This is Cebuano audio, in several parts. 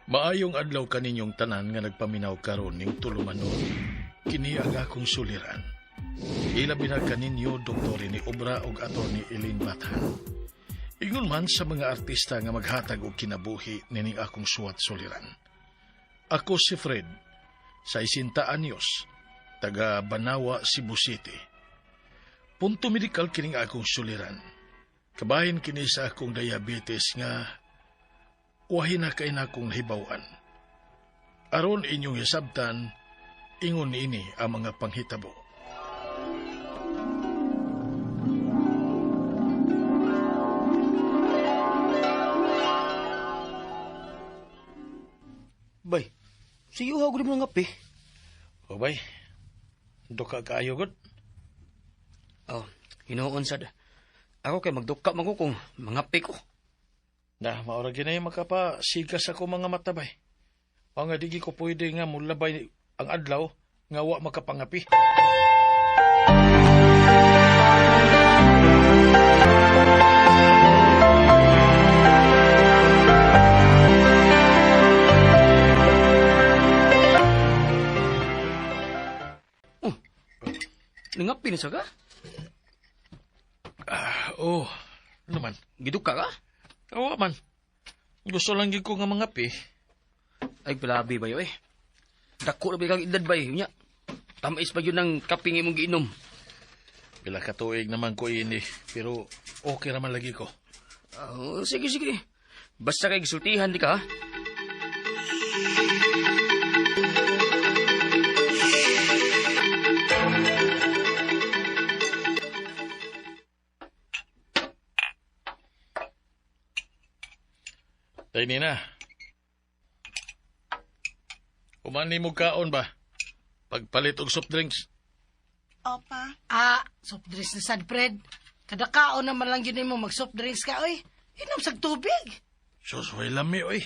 Maayong adlaw kaninyong tanan nga nagpaminaw karon ning tulumanon. Kini ang akong suliran. Ilabi na kaninyo Dr. ni Obra ug Attorney Elaine Bathan. Ingon man sa mga artista nga maghatag og kinabuhi nining akong suwat suliran. Ako si Fred, sa 60 anyos, taga Banawa, Cebu City. Punto medikal kining akong suliran. Kabahin kini sa akong diabetes nga wahin na kay na akong nahibaw-an. Aron inyong hisabtan, ingon niini ang mga panghitabo. Bay, siyo ha gud mo nga pe. O bay, duka kaayo gud. Oh, hinuon sad. Ako kay magduka man ko kung mangape ko. Na, maura ginay makapasigas ako mga matabay. O nga digi ko pwede nga mulabay ang adlaw nga wa makapangapi. Oh, nangapi na sa ka? Oh, ano man? Giduka ka? Awa man. Gusto lang gid ko nga mangapi. Ay, grabe ba yun eh. Dako na ba kang edad ba eh. Unya, tamis pa yun ng kaping imong giinom. Pila ka tuig naman ko ini, pero okay raman lagi ko. Oh, sige, sige. Basta kay gisultihan di ka, ha? Tay nina. Umani mo kaon ba? Pagpalit og soft drinks. Opa, Ah, soft drinks na sad, Fred. Kada kaon naman lang yun mo, mag-soft drinks ka, oy. Inom sag tubig. Sus, way lami, oy.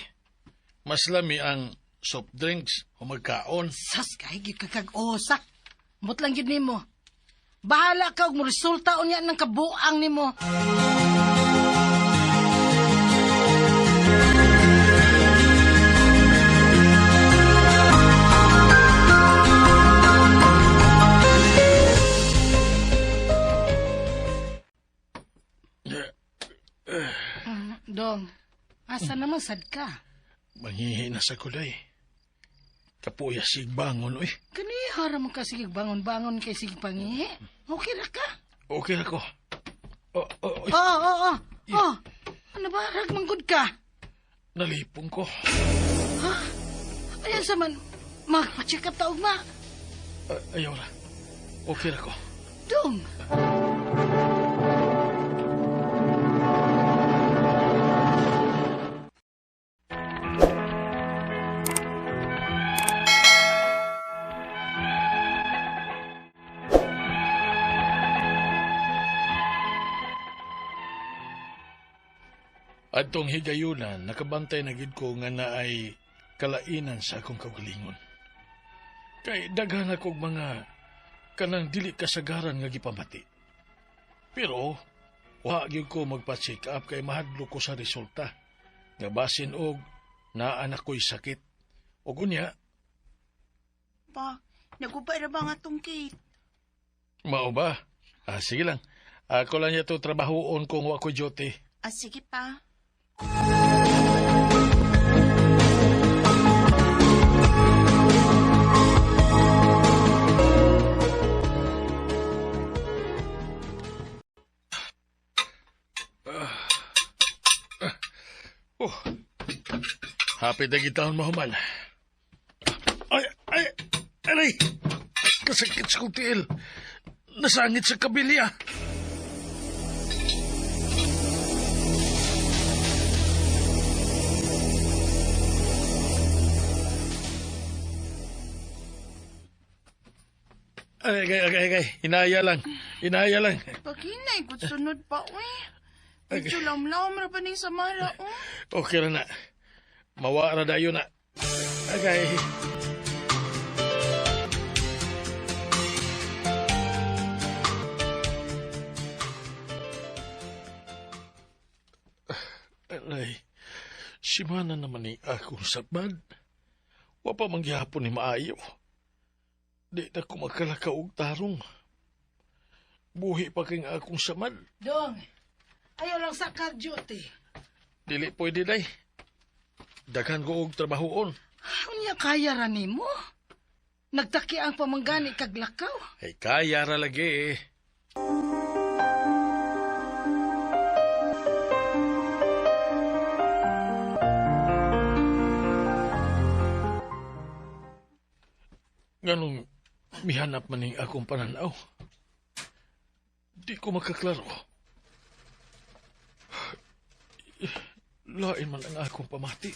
Mas lami ang soft drinks o magkaon. Sas, kay gyud ka kag-usak. Mut lang yun nimo. Bahala ka og mo resulta unya ng kabuang nimo. Dong, asa naman sad ka? Manghihi na sa kulay. Kapuya sig bangon, oy. Kani hara mo ka sige bangon-bangon kay sige pangihi. Okay ra ka? Okay ra ko. Oh, oh, oy. Oo, oo, oo. Oh, ano ba? Ragmanggod ka? Nalipong ko. Ha? Ayan sa man, magpa-check up ta ugma. Ayaw ra. Okay ra ko. Dong. Adtong higayunan, nakabantay na gid ko nga naay kalainan sa akong kaugalingon. Kay daghan akong mga kanang dili kasagaran nga gipamati. Pero wa gyud ko magpa-check up kay mahadlok ko sa resulta. Nga basin og naa na ko'y sakit. Og unya, pa, naguba ra ba nga tong cake? Mao ba? Ah, sige lang. Ako lang yato trabahoon kung wa ko duty. Ah, sige pa. Oh. Happy na gitahon mahuman. Ay, ay, aray! Kasakit sa kong tiil. Nasangit sa kabilya. Ay, ay, ay, ay, ay. Inaya lang. Inaya lang. Paghinay, kung sunod pa, uy. Medyo lamlam ra pa ning samara, oh. Okay ra na. Mawa ra dayon na. Okay. Aray. Simana naman ni akong sabad. Wa pa man gihapon ni maayo. Di na ko makalakaw og tarong. Buhi pa kay nga akong samad. Dong, ayaw lang sa kag duty. Dili pwede day. Daghan ko og trabahoon. Unya kaya ra nimo? Nagtaki ang pamanggani kag lakaw. Ay kaya ra lagi eh. Nganong mihanap man ning akong pananaw. Di ko makaklaro. Lain man ang akong pamati.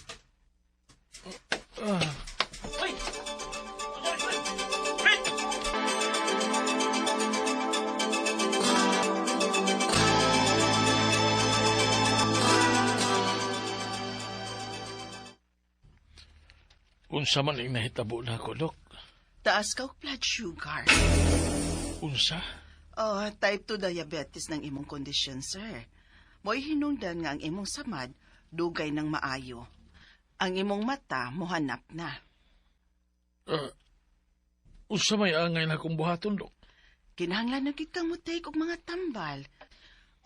Unsa man ing nahitabo na ako, Dok? Taas ka og blood sugar. Unsa? Oh, type 2 diabetes ng imong kondisyon, sir. Mo'y hinungdan nga ang imong samad, dugay ng maayo. Ang imong mata, mohanap na. Unsa may angay na akong buhaton, Dok? Kinahanglan na gyud kang mo-take og mga tambal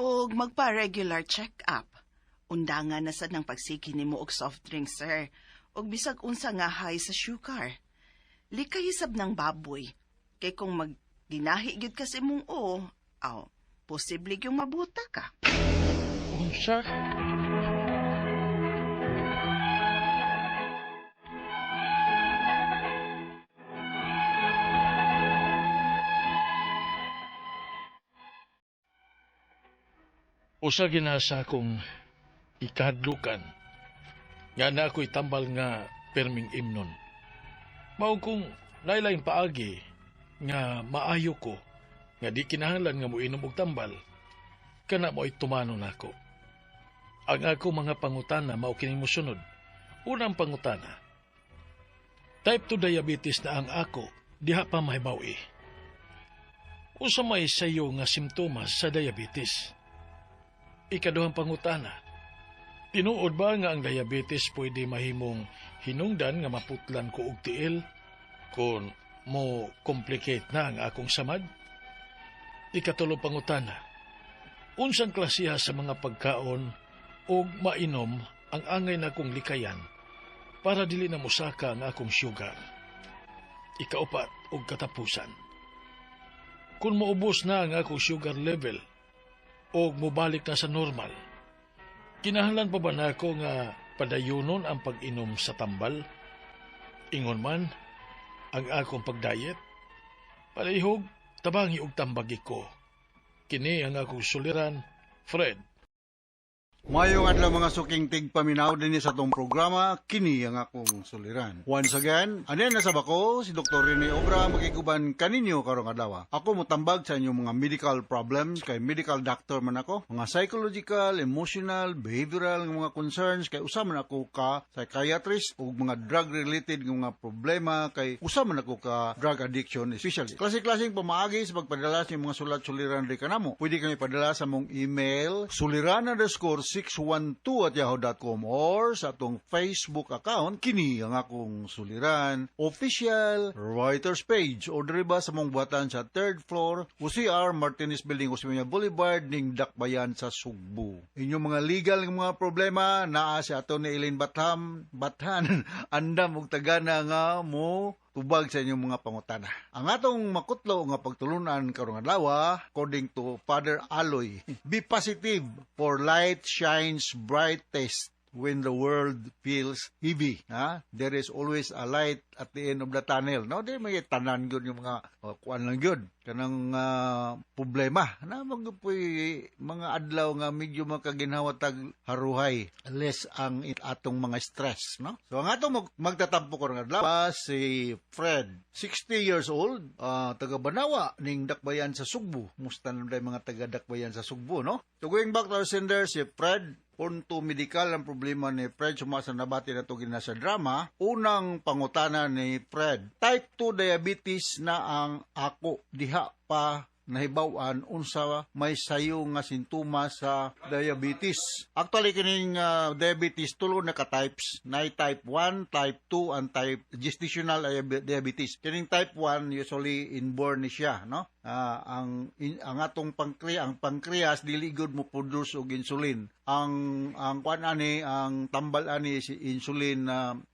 og magpa-regular check-up. Undangan na sad ng pagsiki nimo og soft drink, sir. Og bisag unsa nga high sa sugar. Likay sab ng baboy. Kay kung magginahi gyud ka sa imong o, aw, posible gyud mabuta ka. Unsa? Usa ginasa akong ikadlukan nga na ako'y tambal nga perming imnon. Mao kung nailaing paagi nga maayo ko nga di kinahanglan nga moinom og tambal, kana mo'y tumano nako. Ang ako mga pangutana mao kining mosunod. Unang pangutana, type 2 diabetes na ang ako, diha pa mahibaw-i. Unsa may sayo nga simptomas sa diabetes? Ikaduhang pangutana, tinuod ba nga ang diabetes pwede mahimong hinungdan nga maputlan ko og tiil kung mo complicate na ang akong samad? Ikatulong pangutana, unsang klasiha sa mga pagkaon o mainom ang angay na akong likayan para dili na mosaka ang akong sugar? Ikaupat og katapusan, kung maubos na ang akong sugar level o mobalik na sa normal, kinahanglan pa ba nako nga padayunon ang pag-inom sa tambal? Ingon man ang akong pagdayet, palihog tabangi og tambagi ko. Kini ang akong suliran, Fred. Mayong adlaw mga suking tigpaminaw dinhi sa atong programa, kini ang akong suliran. Once again, anen nasa bako si Dr. Rene Obra makiguban kaninyo karong adlaw. Ako motambag sa inyong mga medical problems kay medical doctor man ako, mga psychological, emotional, behavioral nga mga concerns kay usa man ako ka psychiatrist ug mga drug related nga mga problema kay usa man ako ka drug addiction specialist. Klase-klaseng pamaagi sa pagpadala sa inyong mga sulat suliran ri kanamo. Pwede kami padala sa mong email suliran_612@yahoo.com or sa atong Facebook account kini ang akong suliran official writers page o diri ba sa mong buhatan sa third floor UCR Martinez Building, Osmeña Boulevard ning Dakbayan sa Sugbo. Inyong mga legal nga mga problema naa si ato ni Elaine Batham Bathan andam og tagana nga mo tubag sa inyong mga pangutana. Ang atong makutlo nga pagtulunan karong adlaw, according to Father Aloy, be positive for light shines brightest when the world feels heavy. Ha? There is always a light at the end of the tunnel. No, di may tanan gyud yung mga kuan lang gyud kanang problema. Na magpuy mga adlaw nga medyo makaginhawa tag haruhay less ang atong mga stress, no? So ang atong magtatampo karong adlaw si Fred, 60 years old, taga Banawa ning Dakbayan sa Sugbo. Musta na mga taga Dakbayan sa Sugbo, no? So going back to our sender, si Fred, punto medikal ang problema ni Fred sumasa nabati na ito gina sa drama. Unang pangutana ni Fred, type 2 diabetes na ang ako, diha pa nahibaw-an unsa may sayo nga sintomas sa diabetes. Actually, kining diabetes tulo na ka types, na type 1, type 2 and type gestational diabetes. Kining type 1 usually inborn ni siya, no? Ang atong pancreas, ang pancreas dili gud mo produce og insulin. Ang kuan ani, ang tambal ani is insulin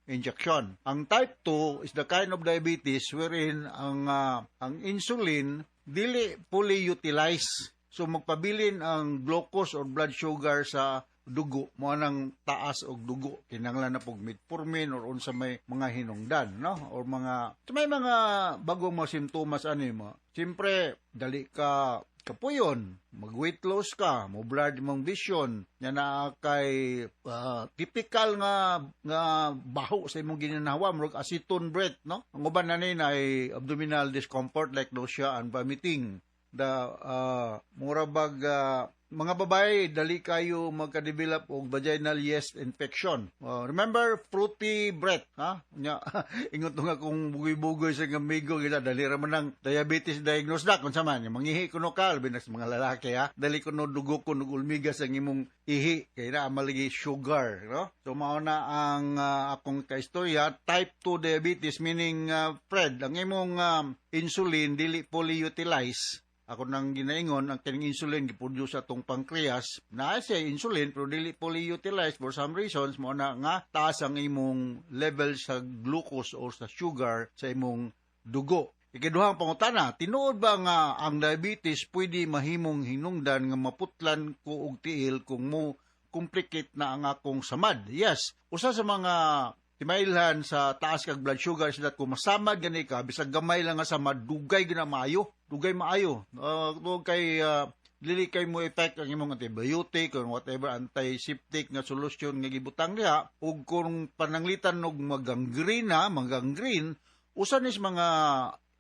injection. Ang type 2 is the kind of diabetes wherein ang insulin dili fully utilized. So magpabilin ang glucose or blood sugar sa dugo, mo nang taas og dugo, kinahanglan na pog metformin or unsa may mga hinungdan, no, or mga may mga bagong mga simptomas ani mo. Siyempre dali ka kapuyon, mag weight loss ka, mo blurred imong vision, nya naa kay typical nga nga baho sa imong gininawa, murag acetone breath, no. Ang uban na ni ay abdominal discomfort like nausea and vomiting. The mura bag mga babae dali kayo magka-develop og vaginal yeast infection. Remember fruity breath, ha? Nya ingon to nga kung bugoy-bugoy sa amigo gila dali ra man ang diabetes diagnosed na kung sa man mangihi kuno ka, labi na sa mga lalaki, ha. Dali kuno dugo kuno ulmigas ang imong ihi kay na malagi sugar, no? So mao na ang akong kaistorya, type 2 diabetes meaning, Fred, ang imong insulin dili fully utilized. Ako nang ginaingon, ang kining insulin giproduce sa atong pancreas, naa siya insulin pero dili fully utilized for some reasons, mo na nga taas ang imong level sa glucose or sa sugar sa imong dugo. Ikaduhang pangutana, tinuod ba nga ang diabetes pwede mahimong hinungdan nga maputlan ko og tiil kung mo complicate na ang akong samad? Yes, usa sa mga timailhan sa taas kag blood sugar is that kung masamad gani ka, bisag gamay lang nga samad, dugay gina maayo, dugay maayo. Tungod kay dili kay mo effect ang imong antibiotic or whatever antiseptic nga solusyon nga gibutang diha. Ug kung pananglitan og magangrena, magangrene, usa nis mga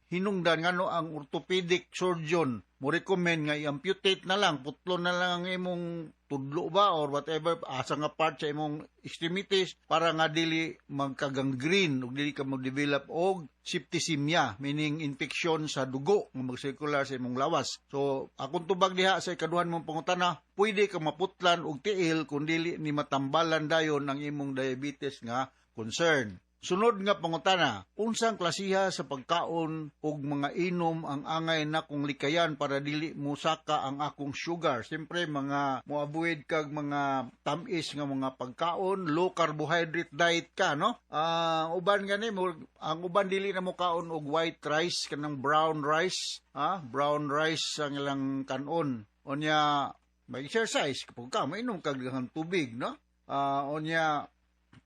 hinungdan ngano ang orthopedic surgeon mo recommend nga i-amputate na lang, putlo na lang ang imong tudlo ba or whatever asa nga part sa imong extremities para nga dili magkagangrene ug dili ka mo-develop og septicemia, meaning infection sa dugo nga magsirkular sa imong lawas. So akong tubag diha sa ikaduhan mong pangutana, pwede ka maputlan og tiil kung dili ni matambalan dayon ang imong diabetes nga concern. Sunod nga pangutana, unsang klasiha sa pagkaon og mga inom ang angay nakong likayan para dili musaka ang akong sugar? Siyempre, mga mo-avoid kag mga tamis nga mga pagkaon, low carbohydrate diet ka, no? Ang uban gani, ang uban dili na mo kaon og white rice, kanang brown rice, ha? Brown rice ang ilang kanon. Unya, mag-exercise kapag ka, mainom kag daghang tubig, no? Unya,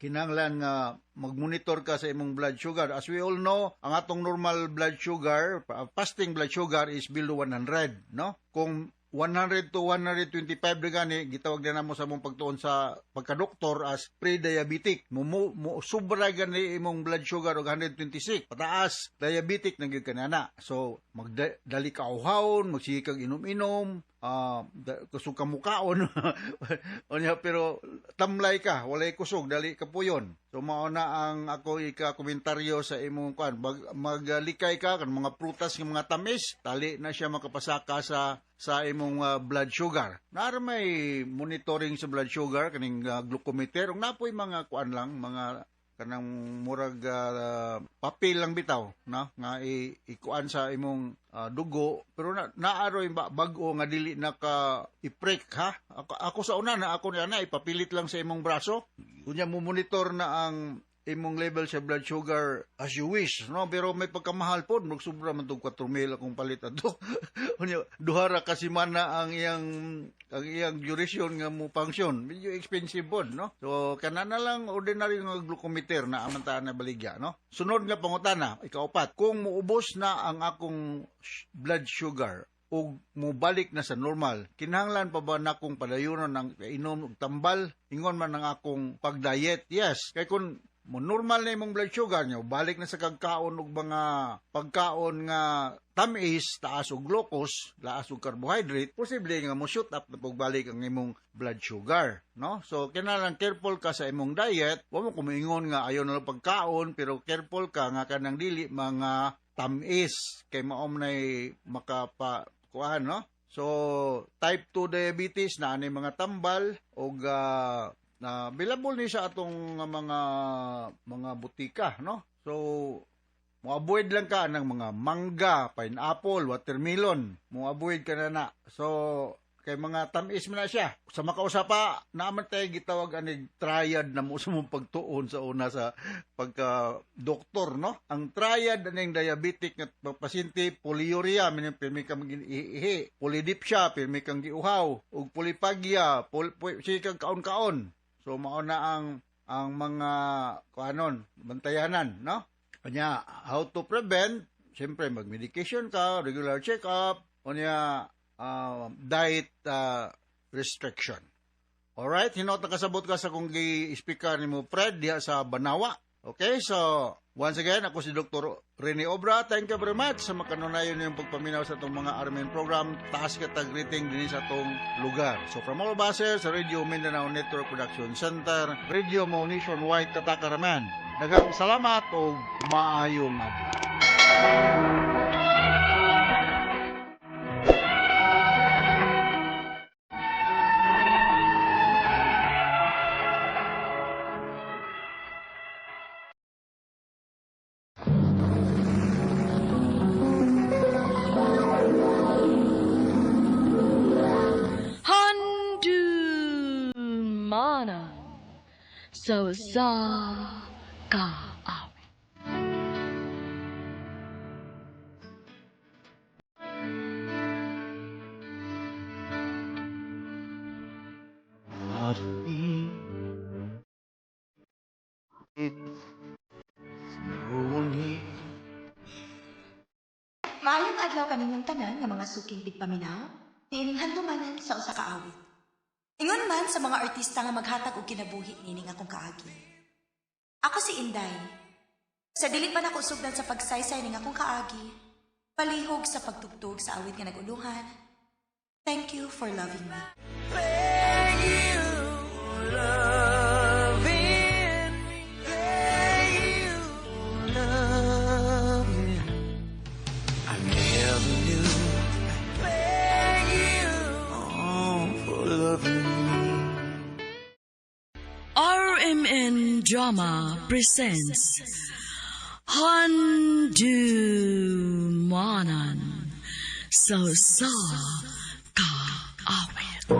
kinahanglan nga mag-monitor ka sa imong blood sugar. As we all know, ang atong normal blood sugar, fasting blood sugar is below 100, no? Kung 100 to 125 na gani, gitawag na namo sa among pagtuon sa pagkadoktor as pre-diabetic. Mo sobra gani imong blood sugar og 126, pataas, diabetic na gyud kanana. So magdali ka uhawon, magsige kag inom-inom, kusog ka mukaon. Unya pero tamlay ka, walay kusog, dali ka puyon. So mao na ang ako ika-komentaryo sa imong kuan. Maglikay ka kan mga prutas nga mga tamis, dali na siya makapasaka sa imong blood sugar. Naa may monitoring sa blood sugar kaning glucometer ug napoy mga kuan lang, mga kanang murag papel lang bitaw, no, nga ikuan sa imong dugo, pero na naaroy bag-o nga dili na ka i-prick, ha. Ako sa una na ako niya na ipapilit lang sa imong braso, unya mo monitor na ang imong level sa blood sugar as you wish, no. Pero may pagkamahal pod, magsubra man tog 4,000 akong palit adto. Unya duha ra ka semana ang iyang duration nga mo function, medyo expensive pod, no. So kana na lang ordinary nga glucometer na aman ta na baligya, no. Sunod nga pangutana, ikaupat, kung muubos na ang akong blood sugar ug mobalik na sa normal, kinahanglan pa ba nakong padayonon ang inom og tambal ingon man ang akong pag-diet? Yes, kay kung mo normal na imong blood sugar niyo, balik na sa kagkaon og mga pagkaon nga tamis, taas og glucose, taas og carbohydrate, posible nga mo shoot up na pagbalik ang imong blood sugar, no? So kinahanglan careful ka sa imong diet. Wa mo kumingon nga ayaw na lang pagkaon, pero careful ka nga kanang dili mga tamis kay maom nay makapa kuan, no? So type 2 diabetes na ani mga tambal og na available ni sa atong mga butika, no? So mo-avoid lang ka ng mga mangga, pineapple, watermelon. Mo-avoid ka na na. So kay mga tamis man na siya. Sa makausa pa, naaman tayo gitawag anig triad na mo sa mong pagtuon sa una sa pagka doktor, no? Ang triad aning diabetic nga pasyente, polyuria, meaning pirmi kang ihi, polydipsia, pirmi kang giuhaw, ug polyphagia, sige kang kaon-kaon. So mao na ang mga kuanon, bantayanan, no? Kanya, how to prevent? Siyempre, mag-medication ka, regular check-up, o niya, diet restriction. Alright, hinot nakasabot ka sa kung gi-speaker ni mo Fred diha sa Banawa. Okay, so once again, ako si Dr. Rene Obra. Thank you very much sa makanunayon niyong pagpaminaw sa itong mga RMN program. Taas ka tag-greeting din sa itong lugar. So from all of us here sa Radio Mindanao Network Production Center, Radio Mo Nationwide Katakaraman. Daghang salamat o maayong adlaw. Handumanan sa usa ka awit. Maayong adlaw kaninyong tanan nga mga suking tigpaminaw, niining handumanan sa usa ka awit. Ingon man sa mga artista nga maghatag og kinabuhi nining akong kaagi. Ako si Inday. Sa dili pa nako sugdan sa pagsaysay ning akong kaagi, palihog sa pagtugtog sa awit nga naguluhan. Thank you for loving me. Thank you for loving me. Thank you for loving. I never knew. Thank you for loving me. RMN Drama presents Handumanan sa usa ka awit.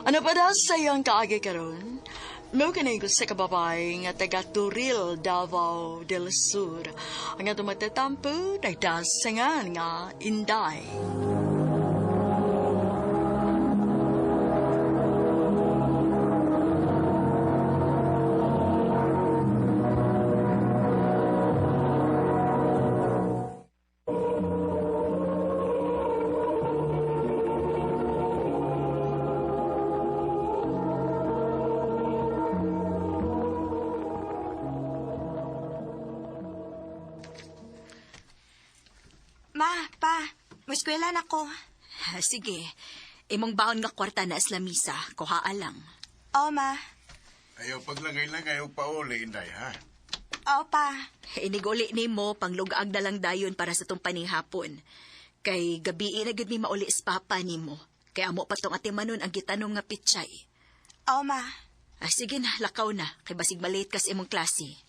Ano pa daw sa iyong kaagi karon? Mao kini sa kababay nga taga Turil, Davao del Sur. Ang atong magtatampo nagdasangan nga Inday. Ma, pa, moeskwela na ko. Sige. Imong baon nga kwarta na sa lamisa, kuhaa lang. Oo, ma. Ayaw paglangay-langay og pauli, Inday, ha? Oo, pa. Iniguli nimo panglugaag na lang dayon para sa tong panihapon. Kay gabii na gud mi mauli sa papa nimo. Kay amo pa tong atimanon ang gitanong nga pichay. Oo, ma. Sige na, lakaw na. Kay basig malate kas imong klase.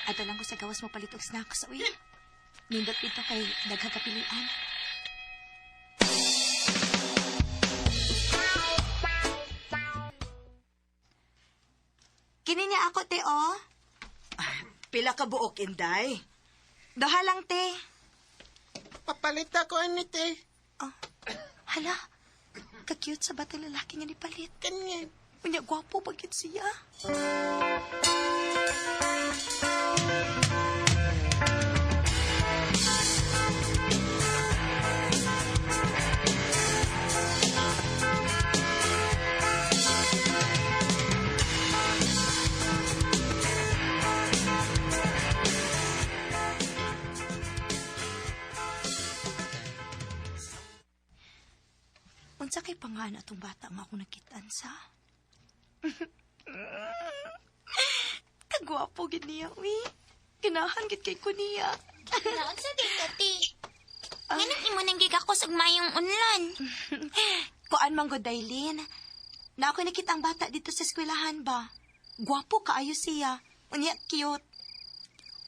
Ato lang ko sa gawas mo palit og snacks, uy. Nindot dito kay daghang kapilian. Kini niya ako, te, oh. Pila ka buok, Inday? Duha lang, te. Papalit ako, ani, te. Oh. Hala, ka-cute sa bata lalaki nga nipalit. Kanya. Unya, gwapo ba gyud siya? Unsa kay pangalan atong bata nga akong nakitaan sa? Kagwapo gid niya, uy. Ganahan gid kay ko niya. Naunsa di ka, ti? Nganong imo nang gigakos og mayong unlan? Kuan man gud, Dailin. Na ako nakita ang bata dito sa eskwelahan ba? Gwapo kaayo siya. Unya, cute.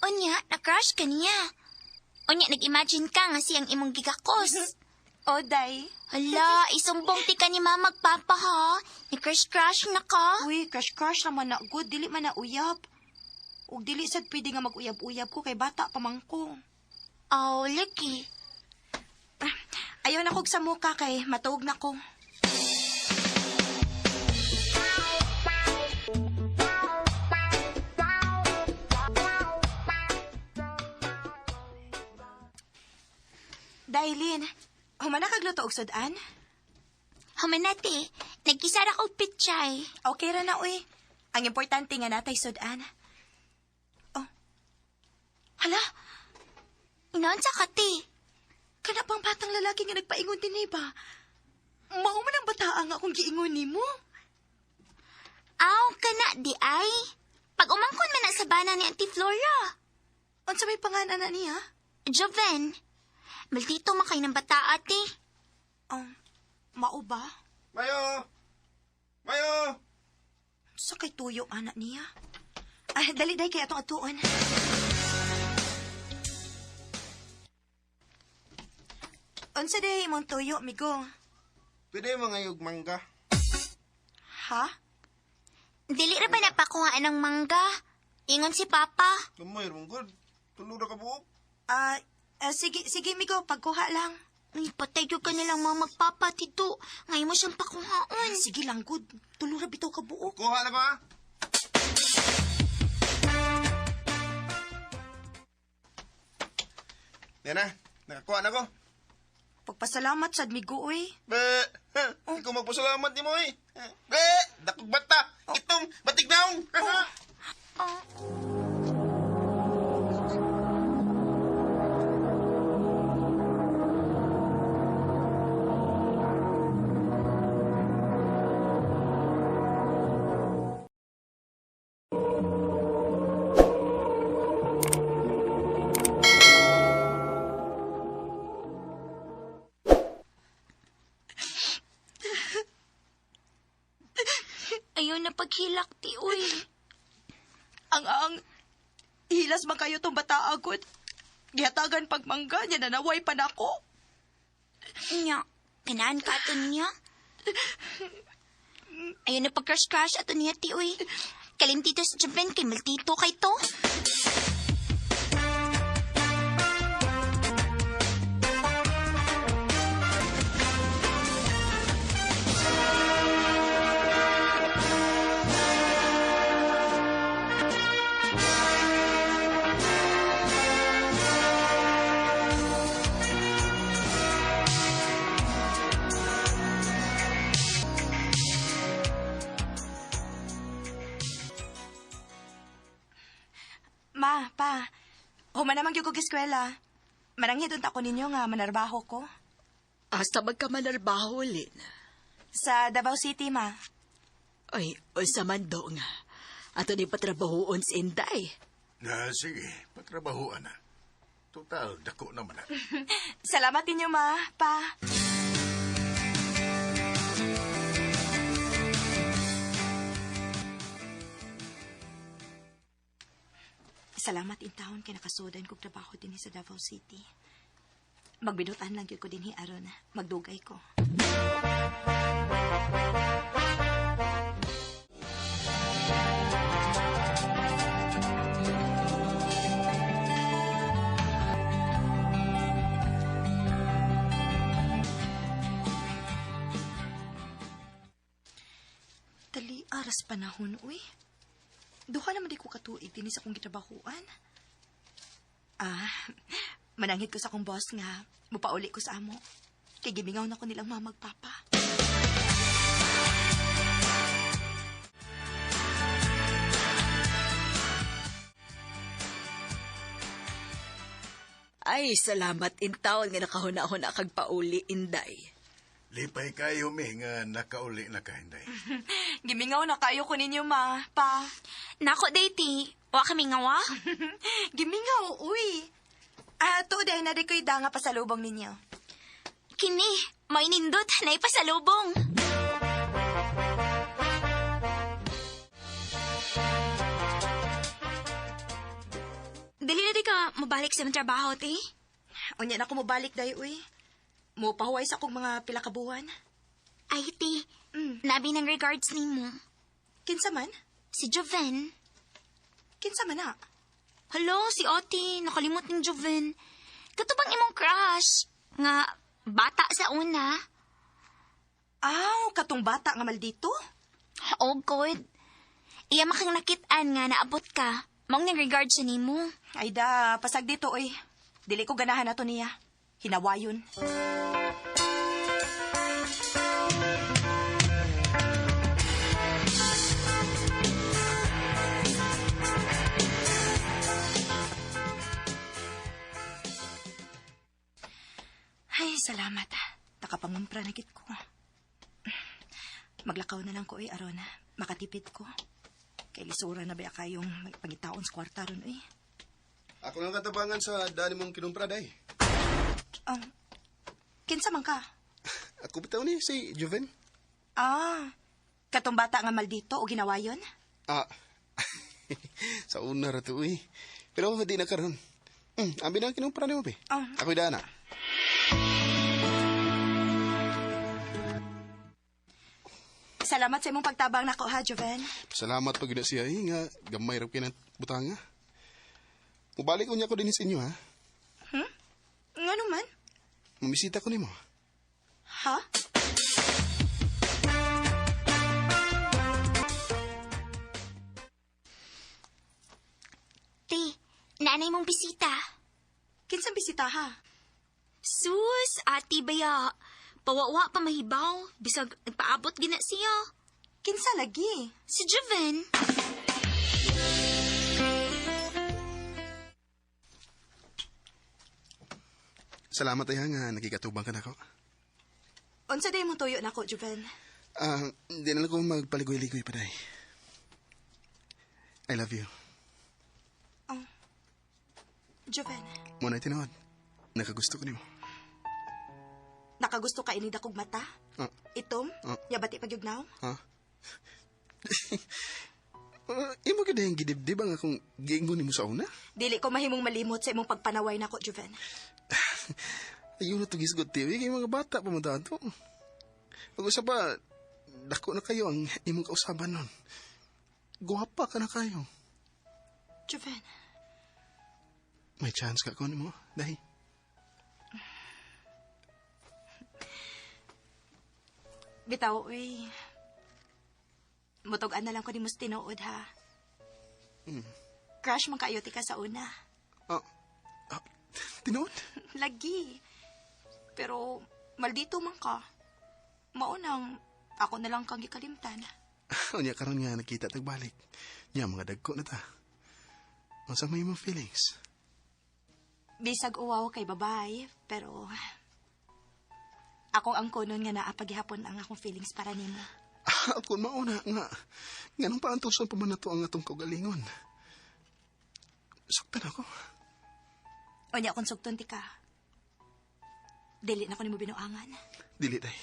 Unya, na-crush ka niya. Unya, nag-imagine ka nga siyang imong gigakos. O, Day. Hala, isumbong ti ka ni mama papa ha. Ni-crush-crush na ka. Uy, crush-crush naman na good. Dili man na uyab. Ug dili sad pwede nga mag-uyab-uyab ko kay bata pa man ko. Oh, lagi. Ayaw na kog sa muka kay matuog na ko. Dailin, humana kag luto og sudan? Human na, ti. Nagkisara kog pichay. Okay ra na, uy. Ang importante nga natay sudan. Oh. Hala, Inaon sa ka, ti? kana pang batang lalaki nga nagpaingon din ba? Mao man ang bataa nga akong giingon nimo. Aw, kana, di ay. Pag umangkon man na sa bana ni Auntie Flora. Unsa may pangalan na niya? Joven, maldito man kay ng bata, ate. Oh, mao ba? Mayo! Mayo! Sa kay tuyo anak niya. Ah, dali dai kay atong atuon. Unsa day imong tuyo, migo? Pwede mo ngayog mangga. Ha? Dili ra ba napakuhaan ng mangga? Ingon si Papa. Lumoy, mong good. Tulo ra ka buok. Ah, sige, sige migo, pagkuha lang. Ay, patay gyud ka nilang mga magpapa, tito. Ngayon mo siyang pakuhaon. Sige lang, good. Tulo ra bitaw ka buok. Kuha na ba? Yan na, nakakuha na ko. Pagpasalamat sad migo oy. Be, ha, ikaw magpasalamat ni mo eh. Be, dakog bata, itong batignaong. Oh. Ayaw na paghilak, ti, uy. Ang hilas man kayo tong bata agud. Gihatagan pagmangga niya nanaway pa nako. Nya, kanaan ka ato niya? Ayaw na pag-crush-crush ato niya, ti, uy. Kalimtito sa Japan kay maldito kay to. Ma, pa, human naman gyud kog eskwela. Mananghid unta ko ninyo nga manarbaho ko. Asa magkamanarbaho, Lin? Sa Davao City, ma. Ay, unsa man do nga. Ato ni patrabahoon si Inday. Na, sige, patrabahoan na. Total, dako naman na. Salamat ninyo, ma, pa. Salamat in taon kay nakasudan kog trabaho dinhi sa Davao City. Magbinutan lang gyud ko dinhi aron magdugay ko. Dali aras panahon, uy. Duha naman di ko katuig dinhi sa akong gitrabahoan. Ah, mananghid ko sa akong boss nga mupauli ko sa amo. Kay gimingaw na ko nilang mamagpapa. Ay, salamat in taon nga nakahuna-huna kag pauli, Inday. Lipay kayo mi nga nakauli na ka, Inday. Gimingaw na kayo ko ninyo, ma. Pa. Nako, day, ti. Wa kami nga wa? Gimingaw, uy. Ah, tuod ay na di ko'y nga pasalubong ninyo. Kini, may nindot na ipasalubong. Dili na di ka mabalik sa imong trabaho, ti. Unya na ko mobalik day, uy. Mo pahuway sa akong mga pila ka buwan. Ay, ti. Nabi ng regards nimo. Kinsa man? Si Joven. Kinsa man na? Hello, si Oti. Nakalimot ng Joven. Kato bang imong crush? Nga, bata sa una. Aw, katong bata nga maldito? Oh, God. Iya makang nakitaan nga naabot ka. Maong nang regards siya nimo. Ay da, pasag dito, uy. Dili ko ganahan na to niya. Hinawayon. Ay, salamat. Nakapangumpra na gid ko. Maglakaw na lang ko, uy, aron. Makatipid ko. Kay lisura na ba kayong pangitaon sa kwarta ron, uy. Ako lang katabangan sa dani mong kinumpra, day. Kinsa man ka? Ako bitaw ni si Juven. Ah, katong bata nga maldito o ginawayon? Ah, sa una ra to, uy. Pero di na karon. Abi na ang kinumpra nimo, be. Ah. Ako'y dana. Salamat sa imong pagtabang nako ha, Joven. Salamat pag na siya, eh, nga gamay ra kay ng butanga. Mubalik unya ko din sa inyo, ha? Ngano man? Mamisita ko nimo. Ha? Ti, naanay mong bisita. Kinsang bisita ha? Sus, ati baya. Pawawa pa mahibaw. Bisag nagpaabot gina siya. Kinsa lagi? Si Joven. Salamat ay nga nakikatubang ka nako. Unsa day mong tuyo nako, Joven? Ah, di na lang ko magpaligoy-ligoy pa day. I love you. Joven, Muna tinuod. Nakagusto ko nimo. nakagusto ka ini dakog mata? Ah. Itom? Ah. Yabati pagyugnaw? Ha? Imo gyud ang gidibdib ang akong giingon nimo sa una? Dili ko mahimong malimot sa imong pagpanaway nako, Joven. Ayun na tugisgot TV kay mga bata pa man to. Pag usa pa, dako na kayo ang imong kausaban nun. Guwapa ka na kayo. Joven, May chance ka ko nimo, dahi. bitaw uy. Mutog-an na lang ko ni mas tinuod ha. Crush man kayo ti ka sa una. Ah, ah, tinuod? Lagi. Pero maldito man ka. Maunang ako na lang kang gikalimtan. Unya karon nga nakita tagbalik. Nya mga dagko na ta. Unsa may imong feelings? Bisag uwaw kay babay, pero akong angkonon nga naa paghihapon ang akong feelings para nimo. Ah, kung mauna nga. Nganong paantuson pa man nato ang atong kaugalingon. Suktan ako. Unya kung sugton ti ka. Dili na ko nimo binuangan. Dili day.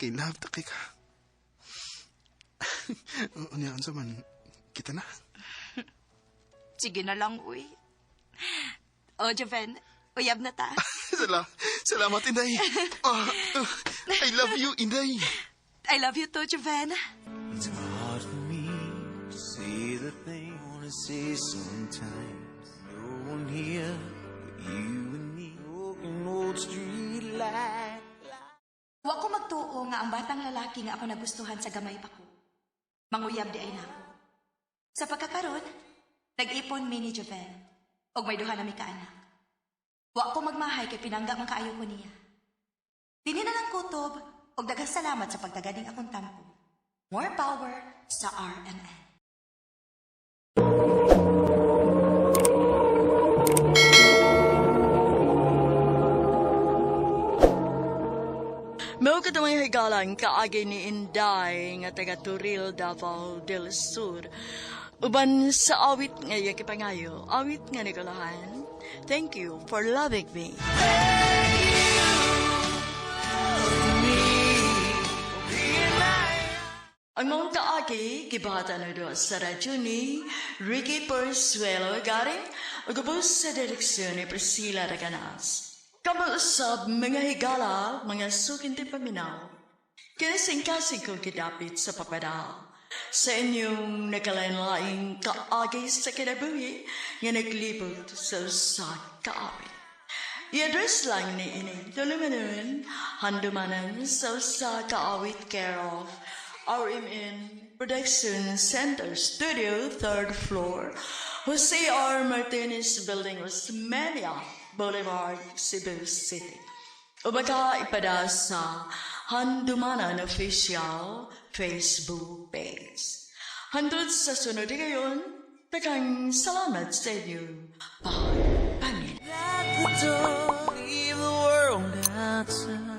Kay love ta kay ka. Unya unsa man kita na. Sige na lang, uy. O, Joven, uyab na ta. Salamat Inday. Ah, ah, I love you Inday. I love you too, Joven. It's hard for me to say the thing I wanna say sometimes. No one here but you and me. Broken old street light. Wa ko magtuo nga ang batang lalaki nga ako nagustuhan sa gamay pa ko. Manguyab di ay nako. Sa pagkakaron, nag-ipon mi ni Joven. Og may duha na mi kaanak. Wa ko magmahay kay pinangga man kaayo ko niya. Dini na lang kutob og daghang salamat sa pagtaganing akong tampo. More power sa RMN. ang kaagi ni Inday nga taga Turil, Davao del Sur. Uban sa awit nga iya gipangayo, awit nga nikulahan. "Thank You for Loving Me." Ang mga kaagi, gibata na do sa radyo ni Ricky Porsuelo Garing, ug ubos sa direksyon ni Priscilla Raganas. Kamo usab, mga higala, mga suking paminaw. Kasing-kasing kong gidapit sa papadal sa inyong nakalain-laing kaagi sa kinabuhi nga naglibot sa usa ka awit. I-address lang ni ini Tulumanon, Handumanan sa Usa Ka Awit, care of RMN Production Center Studio, third floor, Jose R. Martinez Building, Osmeña Boulevard, Cebu City. O baka ipada sa Handumanan Official Facebook page. Hantod sa sunod ngayon, daghang salamat sa inyo. Pagpamin. The door, leave the world outside.